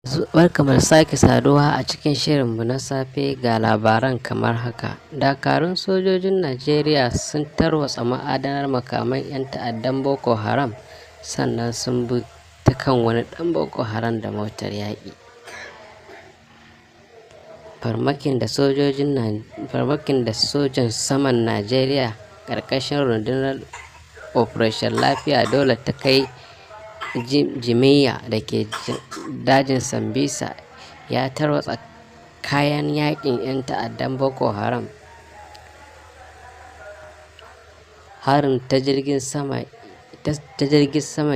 Barkamu da sake saduwa a cikin shirinmu na safe ga labaran kamar haka. Dakarun sojojin Najeriya sun tarwatsa ma'adanar makaman 'yan ta'addan Boko Haram, sannan sun bi ta kan wani ɗan Boko Haram da motar yaƙi. Farmakin da sojan saman Najeriya ƙarƙashin rundunar Operation Lafiya Dole ta kai Jimiyya da ke dajin Sambisa ya tarwatsa kayan yaƙin 'yan ta'addan Boko Haram. Harin ta jirgin saman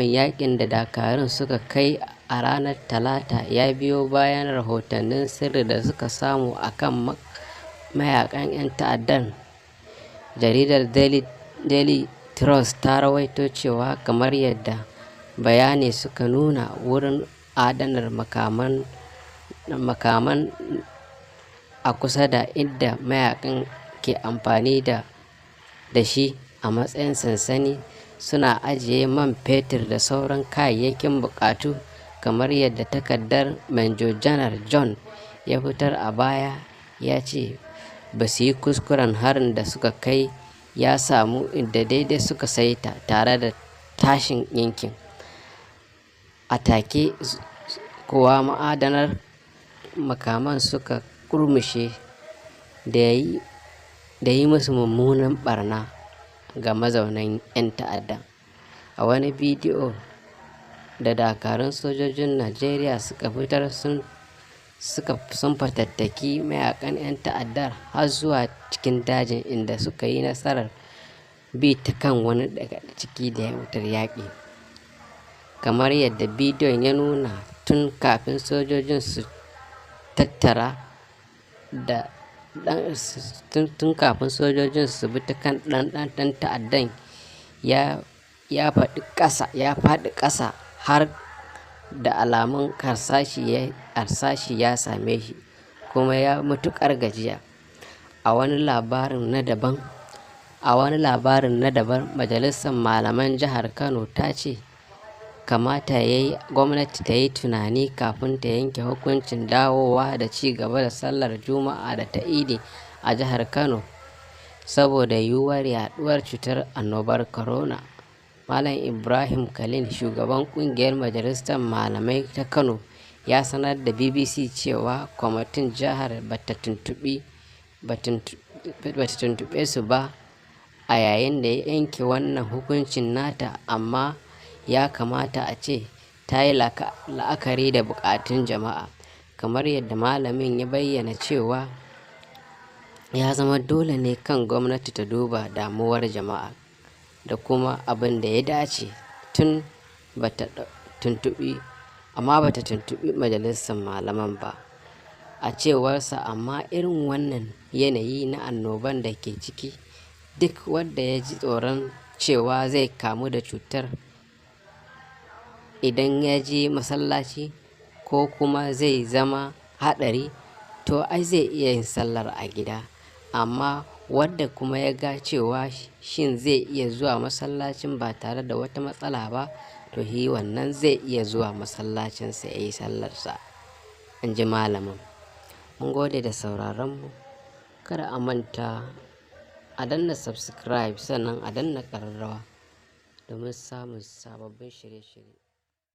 yaƙin da dakarun suka kai a ranar Talata ya biyo bayan rahotannin sirri da suka samu a kan mayaƙan 'yan ta'addan. Jaridar Daily Trust ta rawaito cewa kamar yadda bayanai suka nuna, wurin adanar makaman a kusa da inda mayaƙan ke amfani da shi a matsayin sansani, suna ajiye man fetur da sauran kayayyakin buƙatu, kamar yadda takardar Manjo Janar John ya fitar a baya ya ce ba su yi kuskuren harin da suka kai ya samu inda daidai suka saita tare da tashin yankin. A take kuwa ma'adanar makaman suka kurmushe da yi musu mummunan barna ga mazaunan 'yan ta'adda. A wani bidiyo da dakarun sojojin Najeriya suka fitar, sun fatattaki mayaƙan 'yan ta'addar har zuwa cikin dajin, inda suka yi nasarar bi ta kan wani daga ciki da motar yaƙi. Kamar yadda bidiyon ya nuna, tun kafin sojojin su bi ta kan ɗan ta'addan ya faɗi ƙasa har da alamun harsashi ya same shi kuma ya matuƙar gajiya. A wani labarin na daban, Majalisar Malaman Jihar Kano ta ce kamata ya yi gwamnati ta yi tunani kafin ta yanke hukuncin dawowa da ci gaba da sallar Juma'a da ta Idi a jihar Kano saboda yiwuwar yaɗuwar cutar annobar corona. Malam Ibrahim Khalil, shugaban ƙungiyar Majalisar Malamai ta Kano, ya sanar da BBC cewa kwamitin jihar ba ta tuntuɓe su ba a yayin da ya yanke wannan hukuncin nata, amma ya kamata a ce ta yi la'akari da buƙatun jama'a. Kamar yadda malamin ya bayyana cewa ya zama dole ne kan gwamnati ta duba damuwar jama'a da kuma abin da ya dace, tun bata tuntuɓi majalisar malaman ba. A cewarsa, amma irin wannan yanayi na annoban da ke ciki, duk wanda ya ji tsoron cewa zai kamu da cutar idan ya je masallaci ko kuma zai zama haɗari, to ai zai iya yin sallar a gida. Amma wanda kuma ya ga cewa shin zai iya zuwa masallacin ba tare da wata matsala ba, to shi wannan zai iya zuwa masallacinsa ya yi sallarsa, in ji malamin. Mun gode da sauraronmu. Kada a manta a danna subscribe sannan a danna ƙararrawa domin samun sababbin shirye-shirye.